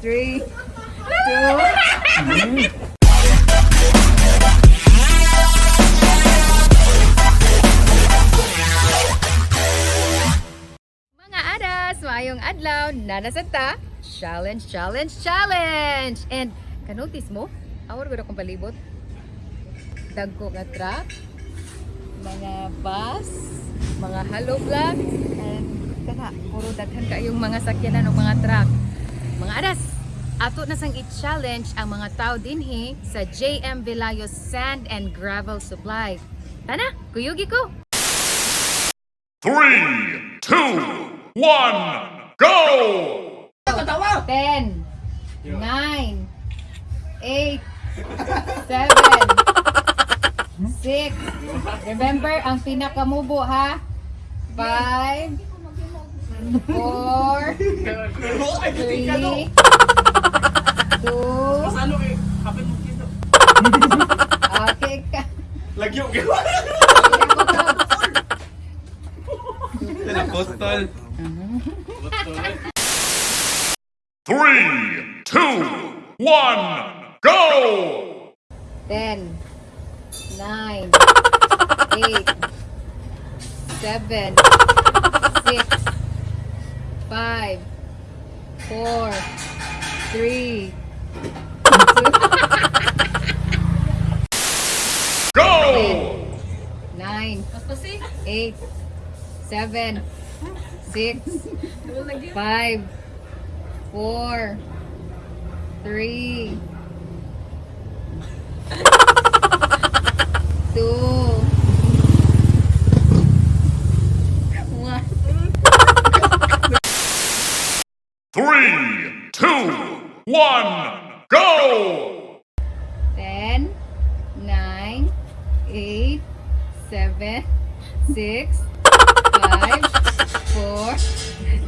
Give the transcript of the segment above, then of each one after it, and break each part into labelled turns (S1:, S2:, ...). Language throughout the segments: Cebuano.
S1: Three, two. Mga adas, maayong adlaw, nanasanta, challenge, challenge, challenge! And kanotice mo, awar ko akong palibot. Dagko nga truck, mga bus, mga hollow blocks, and kana, puro daghan kayong mga sakyanan o mga truck. Mga adas, ato na sang i-challenge ang mga tao dinhi sa JM Velayos Sand and Gravel Supply. Tana, kuyugi ko!
S2: Three, two, one, go!
S1: 10, 9, 8, 7, 6. Remember, ang pinakamubo ha? 5, 4, 3, 2,
S3: Ano eh? Kapit mo dito.
S1: Okay ka.
S3: Lagyo. Apostol.
S2: Three, two, one, go!
S1: 10, 9, 8, 7, 6, 5, 4, 3,
S2: Go!
S1: 9, 8, 7, 6, 5, 4, 3, 2, 1.
S2: Three, two, one, go!
S1: 10, 9, 8, 7, 6, 5, 4,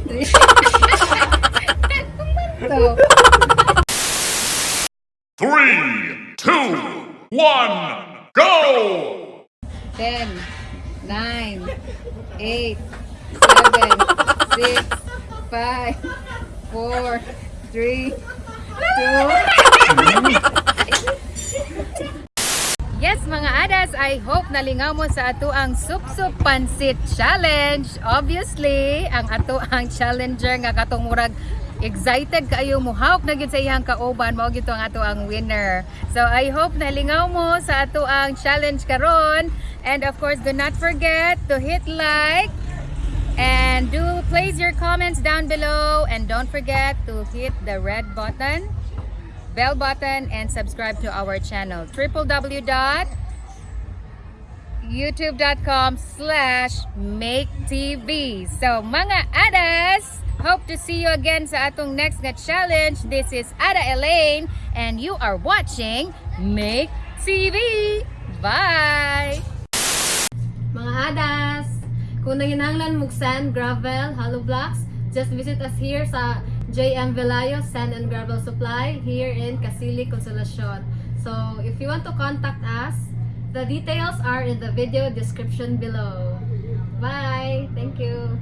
S1: 3. Ano man to?
S2: Three, two, one, go!
S1: 10, 9, 8, 7, 6, 5, 4, 3, 2. Yes, mga adas, I hope nalingaw mo sa ato ang Sup-Sup Pansit Challenge. Obviously, ang ato ang challenger nga katong murag excited kaayo muhawk na gyud sa iyang kauban, mao gyud to ang ato ang winner. So I hope nalingaw mo sa ato ang challenge karon, and of course do not forget to hit like and do place your comments down below, and don't forget to hit the red button, bell button, and subscribe to our channel, www.youtube.com/maketv. So mga adas, hope to see you again sa atong next nga challenge. This is Ada Elaine and you are watching Make TV. Bye.
S4: Mga adas, kung nanginahanglan mog sand, gravel, hollow blocks, just visit us here sa JM Velayo Sand and Gravel Supply here in Casili, Consolacion. So, if you want to contact us, the details are in the video description below. Bye! Thank you!